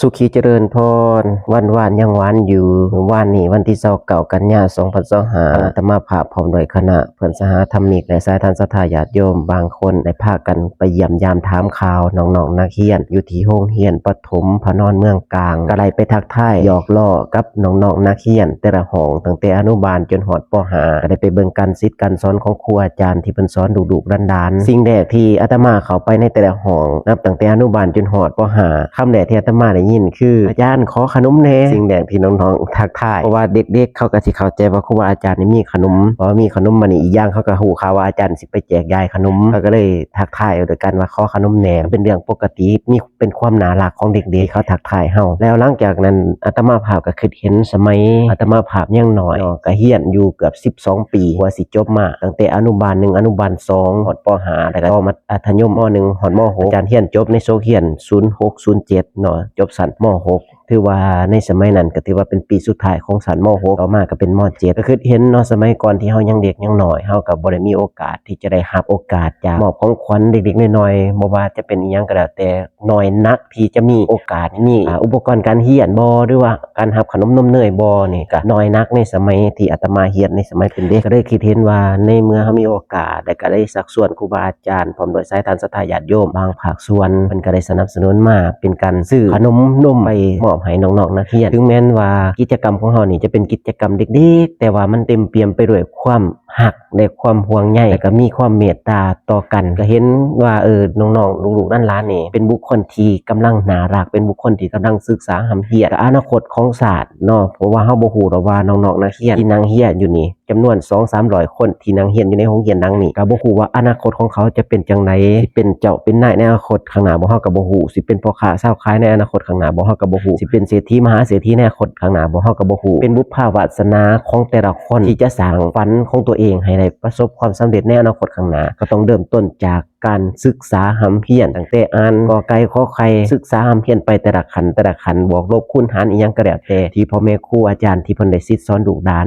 ສຸຂີຈະເລີນພອນ, ວັນວານຍັງຫວານຢູ່. ມື້ວານນີ້ວັນທີຊາວເກົ້າ ກັນຍາ ສອງພັນຊາວຫ້າ ອາດຕະມາພາບພ້ອມດ້ວຍຄະນະເພື່ອນສະຫາທຳມິກ ແລະ ສາຍທານສັດທາຍາດໂຍມບາງຄົນ ໄດ້ພາກັນໄປຢ້ຽມຢາມຖາມຂ່າວນ້ອງໆນັກຮຽນ ຢູ່ທີ່ໂຮງຮຽນປະຖົມພະນອນເມືອງກາງ, ກໍໄດ້ໄປທັກທາຍຫຍອກລໍ້ກັບນ້ອງໆນັກຮຽນແຕ່ລະຫ້ອງ ຕັ້ງແຕ່ອະນຸບານຈົນຮອດ ປໍຫ້າ ກໍໄດ້ໄປເບິ່ງການສິດການສອນຂອງຄູອາຈານທີ່ເພິ່ນສອນລູກໆຫຼານໆ. ສິ່ງແລກທີ່ອາດຕະມາເຂົ້າໄປໃນແຕ່ລະຫ້ອງ ນັບຕັ້ງແຕ່ອະນຸບານຈົນຮອດ ປໍຫ້າ ຄຳແລກທີ່ອາດຕະມາໄດ້ຍິນຄື ອາຈານ ຂໍຂະໜົມແດ່. ສິ່ງແລກທີ່ນ້ອງໆທັກທາຍ ເພາະວ່າເດັກໆເຂົາກໍຊິເຂົ້າໃຈວ່າຄູບາອາຈານນີ້ມີຂະໜົມ, ເພາະວ່າມີຂະໜົມມານີ້ ອີກຢ່າງເຂົາກໍຮູ້ຂ່າວວ່າອາຈານຊິໄປແຈກຢາຍຂະໜົມ, ເຂົາກໍເລີຍທັກທາຍໂດຍການວ່າ ຂໍຂະໜົມແດ່. ເປັນເລື່ອງປົກກະຕິ ມີ ເປັນຄວາມໜ້າລັກຂອງເດັກໆທີ່ເຂົາທັກທາຍເຮົາ. ແລ້ວຫຼັງຈາກນັ້ນ ອາດຕະມາພາບກໍຄິດເຫັນສະໄໝອາດຕະມາພາບຍັງນ້ອຍເນາະ, ກໍຮຽນຢູ່ເກືອບສິບສອງປີ ກວ່າຊິຈົບມາ, ຕັ້ງແຕ່ອະນຸບານໜຶ່ງ ອະນຸບານສອງ ຮອດ ປໍຫ້າ ແລ້ວກໍຕໍ່ມັດທະຍົມ ມໍໜຶ່ງ ຮອດ ມໍຫົກ. ອາຈານຮຽນຈົບໃນສົກຮຽນ ສູນຫົກ ສູນເຈັດ ເນາະ, ຈົບຊັ້ນ ມໍຫົກ. ຖືວ່າໃນສະໄໝນັ້ນກໍຖືວ່າເປັນປີສຸດທ້າຍຂອງຊັ້ນ ມໍຫົກ, ຕໍ່ມາກໍເປັນ ມໍເຈັດ. ກໍຄິດເຫັນເນາະ, ສະໄໝກ່ອນທີ່ເຮົາຍັງເດັກຍັງນ້ອຍ ເຮົາກໍບໍ່ໄດ້ມີໂອກາດທີ່ຈະໄດ້ຮັບໂອກາດຈາກ ມອບຂອງຂວັນເລັກໆນ້ອຍໆ, ບໍ່ວ່າຈະເປັນອີ່ຫຍັງກໍແລ້ວແຕ່ ນ້ອຍນັກທີ່ຈະມີໂອກາດ ມີ ອາ ອຸປະກອນການຮຽນບໍ່ ຫຼືວ່າການຮັບຂະໜົມນົມເນີຍບໍ່ ນີ້ກໍນ້ອຍນັກໃນສະໄໝທີ່ອາດຕະມາຮຽນໃນສະໄໝເປັນເດັກ. ກໍເລີຍຄິດເຫັນວ່າໃນເມື່ອເຮົາມີໂອກາດ ແລະ ກໍໄດ້ຊັກຊວນຄູບາອາຈານ ພ້ອມດ້ວຍສາຍທ່ານສັດທາຍາດໂຍມ ບາງພາກສ່ວນເພິ່ນກໍໄດ້ສະໜັບສະໜູນມາເປັນການຊື້ຂະໜົມນົມໄປມອບໃຫ້ນ້ອງໆນັກຮຽນ. ເຖິງແມ່ນວ່າກິດຈະກຳຂອງເຮົານີ້ຈະເປັນກິດຈະກຳເດັກໆ ແຕ່ວ່າມັນເຕັມປ່ຽມໄປດ້ວຍຄວາມ ຮັກ ແລະ ຄວາມຫ່ວງໃຍ ແລະ ກໍມີຄວາມເມດຕາຕໍ່ກັນ. ກໍເຫັນວ່າ ເອີ ນ້ອງໆ ລູກໆຫຼານໆນີ້ ເປັນບຸກຄົນທີ່ກຳລັງໜ້າຮັກ, ເປັນບຸກຄົນທີ່ກຳລັງສຶກສາຮ່ຳຮຽນ ກໍອະນາຄົດຂອງຊາດເນາະ, ເພາະວ່າເຮົາບໍ່ຮູ້ດອກວ່ານ້ອງໆນັກຮຽນທີ່ນັ່ງຮຽນຢູ່ນີ້ ຈຳນວນສອງສາມຮ້ອຍຄົນທີ່ນັ່ງຮຽນຢູ່ໃນໂຮງຮຽນຫຼັງນີ້ ກໍບໍ່ຮູ້ວ່າອະນາຄົດຂອງເຂົາຈະເປັນຈັ່ງໃດ, ຊິເປັນເຈົ້າເປັນນາຍໃນອະນາຄົດຂ້າງໜ້າບໍ່ ເຮົາກໍບໍ່ຮູ້, ຊິເປັນພໍ່ຄ້າຊາວຂາຍໃນອະນາຄົດຂ້າງໜ້າບໍ່ ເຮົາກໍບໍ່ຮູ້, ຊິເປັນເສດຖີມະຫາເສດຖີໃນອະນາຄົດຂ້າງໜ້າບໍ່ ເຮົາກໍບໍ່ຮູ້. ເປັນບຸບພາວາດສະໜາຂອງແຕ່ລະຄົນທີ່ຈະສ້າງຝັນຂອງຕົວເອງໃຫ້ໄດ້ປະສົບຄວາມສຳເລັດໃນອະນາຄົດຂ້າງໜ້າ ກໍຕ້ອງເລີ່ມຕົ້ນຈາກການສຶກສາຮ່ຳຮຽນ ຕັ້ງແຕ່ອ່ານ ກ ໄກ່ ຂ ໄຂ່ ສຶກສາຮ່ຳຮຽນໄປແຕ່ລະຂັ້ນ ແຕ່ລະຂັ້ນ ບວກລົບຄູນຫານອີ່ຫຍັງກໍແລ້ວແຕ່ ທີ່ພໍ່ແມ່ຄູອາຈານທີ່ເພິ່ນໄດ້ສິດສອນລູກຫຼານ